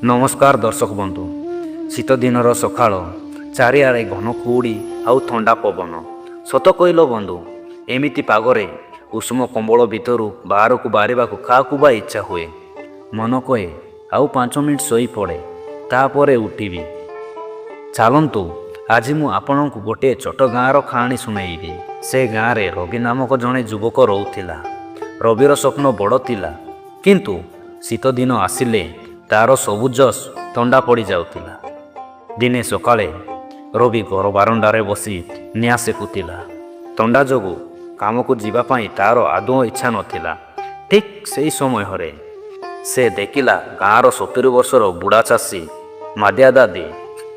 ନମସ୍କାର ଦର୍ଶକ ବନ୍ଧୁ। ଶୀତ ଦିନର ସକାଳ, ଚାରିଆଡ଼େ ଘନ କୁହୁଡ଼ି ଆଉ ଥଣ୍ଡା ପବନ। ସତ କହିଲ ବନ୍ଧୁ, ଏମିତି ପାଗରେ ଉଷୁମ କମ୍ବଳ ଭିତରୁ ବାହାରକୁ ବାହାରିବାକୁ କାହାକୁ ବା ଇଚ୍ଛା ହୁଏ? ମନ କହେ, ଆଉ 5 ମିନିଟ୍ ଶୋଇପଡ଼େ, ତାପରେ ଉଠିବି। ଚାଲନ୍ତୁ, ଆଜି ମୁଁ ଆପଣଙ୍କୁ ଗୋଟିଏ ଛୋଟ ଗାଁର କାହାଣୀ ଶୁଣାଇବି। ସେ ଗାଁରେ ରବି ନାମକ ଜଣେ ଯୁବକ ରହୁଥିଲା। ରବିର ସ୍ୱପ୍ନ ବଡ଼ ଥିଲା, କିନ୍ତୁ ଶୀତ ଦିନ ଆସିଲେ ତାର ସବୁ ଜୋଶ ଥଣ୍ଡା ପଡ଼ିଯାଉଥିଲା। ଦିନେ ସକାଳେ ରବି ଘର ବାରଣ୍ଡାରେ ବସି ନିଆଁ ସେକୁଥିଲା। ଥଣ୍ଡା ଯୋଗୁଁ କାମକୁ ଯିବା ପାଇଁ ତାର ଆଦୌ ଇଚ୍ଛା ନଥିଲା। ଠିକ୍ ସେହି ସମୟରେ ସେ ଦେଖିଲା, ଗାଁର 70 ବର୍ଷର ବୁଢ଼ା ଚାଷୀ ମାଧିଆ ଦାଦି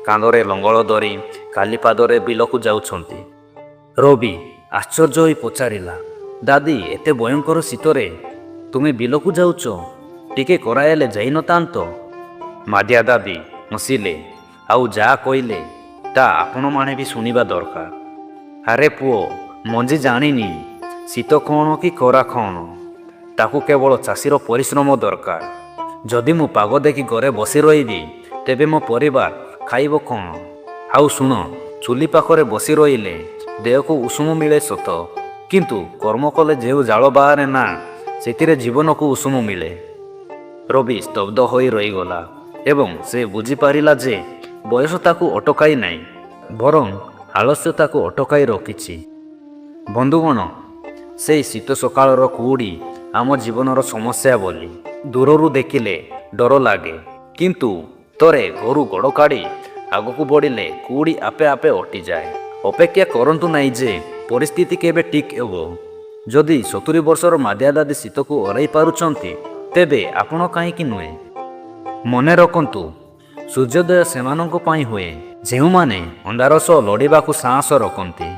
କାନ୍ଧରେ ଲଙ୍ଗଳ ଧରି ଖାଲି ପାଦରେ ବିଲକୁ ଯାଉଛନ୍ତି। ରବି ଆଶ୍ଚର୍ଯ୍ୟ ହୋଇ ପଚାରିଲା, "ଦାଦି, ଏତେ ଭୟଙ୍କର ଶୀତରେ ତୁମେ ବିଲକୁ ଯାଉଛ? ଟିକେ ଖରା ହେଲେ ଯାଇନଥାନ୍ତ?" ମାଧିଆ ଦାଦି ହସିଲେ ଆଉ ଯାହା କହିଲେ ତା ଆପଣମାନେ ବି ଶୁଣିବା ଦରକାର। "ଆରେ ପୁଅ, ମଞ୍ଜି ଜାଣିନି ଶୀତ କ'ଣ କି ଖରା କ'ଣ। ତାକୁ କେବଳ ଚାଷୀର ପରିଶ୍ରମ ଦରକାର। ଯଦି ମୁଁ ପାଗ ଦେଖି ଘରେ ବସି ରହିବି, ତେବେ ମୋ ପରିବାର ଖାଇବ କ'ଣ? ଆଉ ଶୁଣ, ଚୁଲି ପାଖରେ ବସି ରହିଲେ ଦେହକୁ ଉଷୁମ ମିଳେ ସତ, କିନ୍ତୁ କର୍ମ କଲେ ଯେଉଁ ଝାଳ ବାହାରେ ନା, ସେଥିରେ ଜୀବନକୁ ଉଷୁମ ମିଳେ।" ରବି ସ୍ତବ୍ଧ ହୋଇ ରହିଗଲା ଏବଂ ସେ ବୁଝିପାରିଲା ଯେ ବୟସ ତାକୁ ଅଟକାଇ ନାହିଁ, ବରଂ ଆଳସ୍ୟ ତାକୁ ଅଟକାଇ ରଖିଛି। ବନ୍ଧୁଗଣ, ସେଇ ଶୀତ ସକାଳର କୁହୁଡ଼ି ଆମ ଜୀବନର ସମସ୍ୟା ଭଳି। ଦୂରରୁ ଦେଖିଲେ ଡର ଲାଗେ, କିନ୍ତୁ ଥରେ ଘରୁ ଗୋଡ଼ କାଢ଼ି ଆଗକୁ ବଢ଼ିଲେ କୁହୁଡ଼ି ଆପେ ଆପେ ହଟିଯାଏ। ଅପେକ୍ଷା କରନ୍ତୁ ନାହିଁ ଯେ ପରିସ୍ଥିତି କେବେ ଠିକ୍ ହେବ। ଯଦି 70 ବର୍ଷର ମାଧିଆ ଦାଦି ଶୀତକୁ ହରାଇ ପାରୁଛନ୍ତି, ତେବେ ଆପଣ କାହିଁକି ନୁହେଁ? ମନେ ରଖନ୍ତୁ, ସୂର୍ଯ୍ୟୋଦୟ ସେମାନଙ୍କ ପାଇଁ ହୁଏ, ଯେଉଁମାନେ ଅନ୍ଧାର ସହ ଲଢ଼ିବାକୁ ସାହସ ରଖନ୍ତି।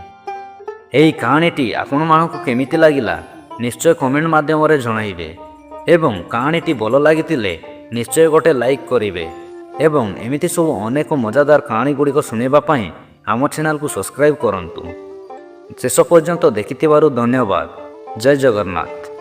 ଏହି କାହାଣୀଟି ଆପଣମାନଙ୍କୁ କେମିତି ଲାଗିଲା, ନିଶ୍ଚୟ କମେଣ୍ଟ ମାଧ୍ୟମରେ ଜଣାଇବେ ଏବଂ କାହାଣୀଟି ଭଲ ଲାଗିଥିଲେ ନିଶ୍ଚୟ ଗୋଟେ ଲାଇକ୍ କରିବେ ଏବଂ ଏମିତି ସବୁ ଅନେକ ମଜାଦାର କାହାଣୀ ଗୁଡ଼ିକ ଶୁଣିବା ପାଇଁ ଆମ ଚ୍ୟାନେଲକୁ ସବସ୍କ୍ରାଇବ୍ କରନ୍ତୁ। ଶେଷ ପର୍ଯ୍ୟନ୍ତ ଦେଖିଥିବାରୁ ଧନ୍ୟବାଦ। ଜୟ ଜଗନ୍ନାଥ।